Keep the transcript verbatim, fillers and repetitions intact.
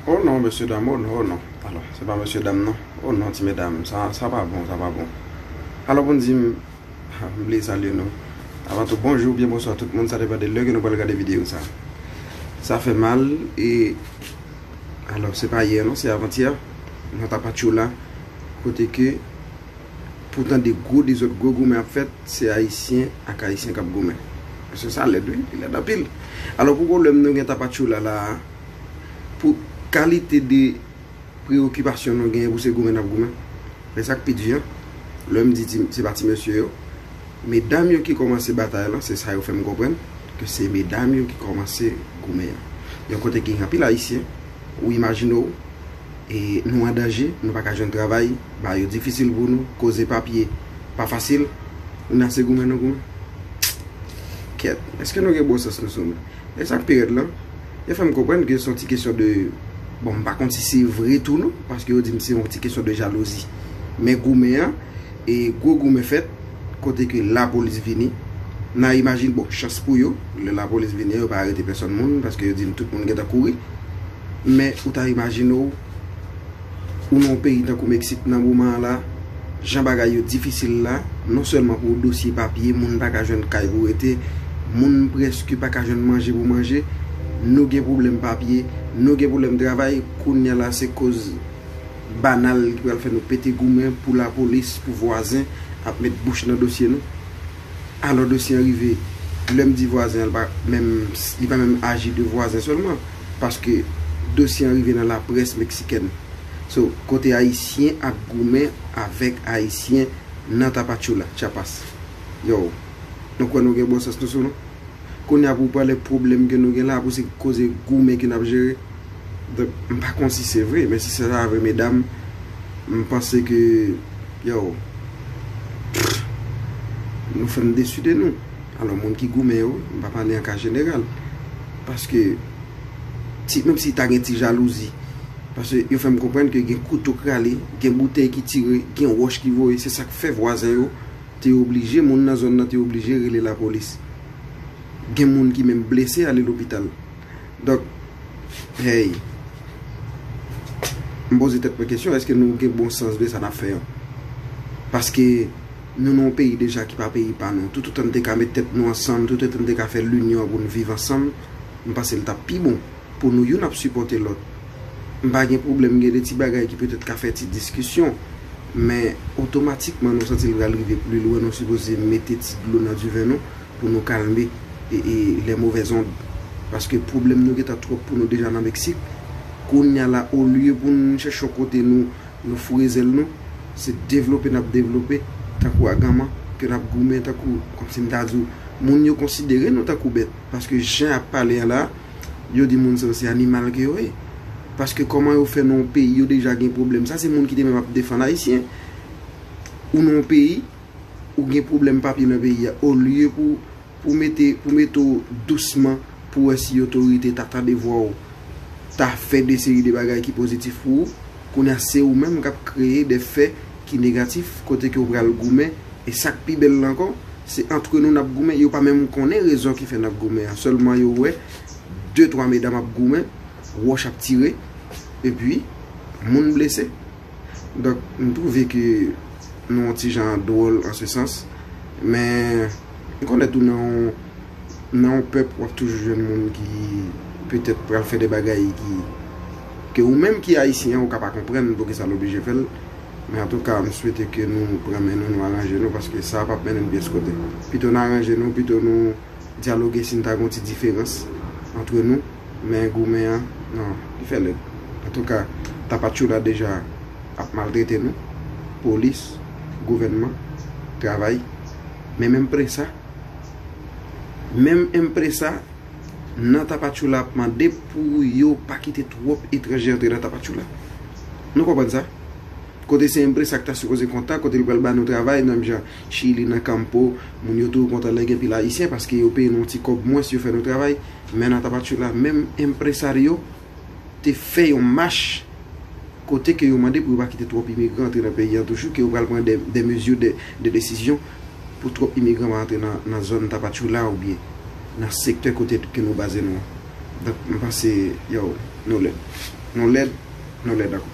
Oh non, mesye dam, oh non, oh non. Alò, se pa mesye dam non. Oh non, ti medam, sa, sa pa bon, sa pa bon. Alò, pou n di m, ah, m bliye salye nou. Avan tou, bonjou, byen bonswa tout moun, sa depann de lè ke nou pral gade videyo sa. Sa fè mal, e alò, se pa yè non, se avantyè, nan Tapachula, kote ke pou tande gwo dezòd, gwo goumen ap fèt, se Ayisyen ak Ayisyen k ap goumen. Mesye, sa lèd wi, li lèd anpil. Alò, pou pwoblèm nou gen Tapachula la a, pou kalite de preyokipasyon nou genyen pou se goumen n ap goumen. Men sa k pi di a, lè m di ti, se pa ti mesye yo, medam yo ki kòmanse batay lan, se sa yo fè m konprann, ke se medam yo ki kòmanse goumen an. Yon kote ki gen anpil Ayisyen, ou imajine w, e nou an danje, nou pa ka jwenn travay, bagay yo difisil pou nou, koze papye pa fasil, ou nan se goumen nou goumen. Kèt, èske nou gen bon sans nou sou nou? E sa k pi rèd lan, yo fè m konprann ke se yon ti kesyon de, bon, m pa konn si se vre tou non, paske yo di m se yon ti kesyon de jalouzi. Men goumen an, e gwo goumen fèt, kote ke lapolis vini, n a imajine, bon, chans pou yo, lè lapolis vini, yo pa arete pèsòn moun, paske yo di m tout moun gentan kouri. Men ou ta imajine w, ou nan yon peyi tankou Meksik nan moman an la, jan bagay yo difisil la, non sèlman pou dosye papye, moun pa ka jwenn kay pou rete, moun prèske pa ka jwenn manje pou manje, nou gen pwoblèm papye, nou gen pwoblèm travay, kounye a la se koz banal ki pral fè nou pete goumen pou lapolis, pou vwazen ap met bouch nan dosye nou. Alò dosye an rive, lè m di vwazen an, li pa menm, li pa menm aji de vwazen sèlman, paske dosye an rive nan laprès meksikèn. So, kote Ayisyen ap goumen avèk Ayisyen nan Tapachula, Chiapas. Yo, nou kwè nou gen bon sans nou sou nou? Kounye a pou pale pwoblèm ke nou gen la, pou se koze goumen ke n ap jere. Donk, m pa konn si se vre, men si se sa vre, medam, m panse ke, yo, pff, nou fè m desi de nou. Alò, moun ki goumen yo, m pa pale an ka jeneral. Paske, ti, menm si ta gen ti jalouzi, paske yo fè m konprann ke gen kouto k rale, gen boutèy ki tire, gen wòch ki voye, se sa k fè vwazen yo te oblije, moun nan zòn nan te oblije rele lapolis. Gen moun ki menm blese ale lopital. Donk, hey, m poze tèt mwen kesyon, èske nou gen bon sans de sa n ap fè an? Paske nou nan yon peyi deja ki pa peyi pa nou. Toutotan n te ka met tèt nou ansanm, toutotan n te ka fè linyon an pou n viv ansanm, m panse l t ap pi bon pou nou youn ap sipòte lòt. M pa gen pwoblèm gen de ti bagay ki petèt ka fè ti diskisyon, men otomatikman nou santi l pral rive pli lwen, nou sipoze mete ti dlo nan diven nou pou nou kalme e, e les mauvaises ondes. Paske pwoblèm nou gentan twòp pou nou deja nan Meksik. Kounye a la, olye pou n chèche yon kote nou, nou foure zèl nou, se devlope n ap devlope, tankou aganman, ke n ap goumen, tankou, kòmsi m ta di w, moun yo konsidere nou tankou bèt. Paske jan y ap pale an la, yo di moun sa yo se animal ke yo ye. Paske kòman yo fè nan yon peyi yo deja gen pwoblèm? Sa se moun ki te menm ap defann Ayisyen. Ou nan yon peyi, ou gen pwoblèm papye nan peyi a, olye pou, pou mete, pou mete w dousman, pou wè si otorite ta tande vwa w, ta fè de seri de bagay ki pozitif pou ou, kounye a se ou menm k ap kreye de fè ki negatif, kote ke w pral goumen, e sa k pi bèl la ankò, se antre nou n ap goumen, yo pa menm konnen rezon ki fè n ap goumen an, sèlman yo wè de twa medam ap goumen, wòch ap tire, epi moun blese. Donk, m twouve ke nou yon ti jan dwòl an se sans, men m konnen tou nan yon, nan yon pèp, w ap toujou jwenn moun ki petèt pral fè de bagay ki, ke ou menm ki ayisyen an, ou ka pa konprann poukisa l oblije fè l. Men antouka, m swete ke nou pran men nou, nou aranje nou, paske sa p ap mennen n pyès kote. Pito n aranje nou, pito nou dyaloge si n ta gen yon ti diferans antre nou, men goumen an, non, li fè lèd. Antouka, Tapachula deja ap maltrete nou, polis, gouvènman, travay, men menm presa, menm empresa nan Tapachula ap mande pou yo pa kite twòp etranje antre nan Tapachula. Nou konprann sa? Kote se empresa k ta sipoze kontan, kote l pral ba nou travay, menm jan Chili nan Campo, moun yo toujou kontan lè gen pil ayisyen, paske yo peye nou yon ti kòb mwens, yo fè nou travay. Men nan Tapachula, menm empresario te fè yon mach kote ke yo mande pou yo pa kite twòp imigran antre nan peyi an toujou, ke yo pral pran de, de mezi, de, de desizyon pou twòp imigran pa antre nan, nan zòn Tapachula oubyen nan sektè kote ke nou baze nou an. Donk, m panse, yo, nou lèd. Nou lèd, nou lèd ankò.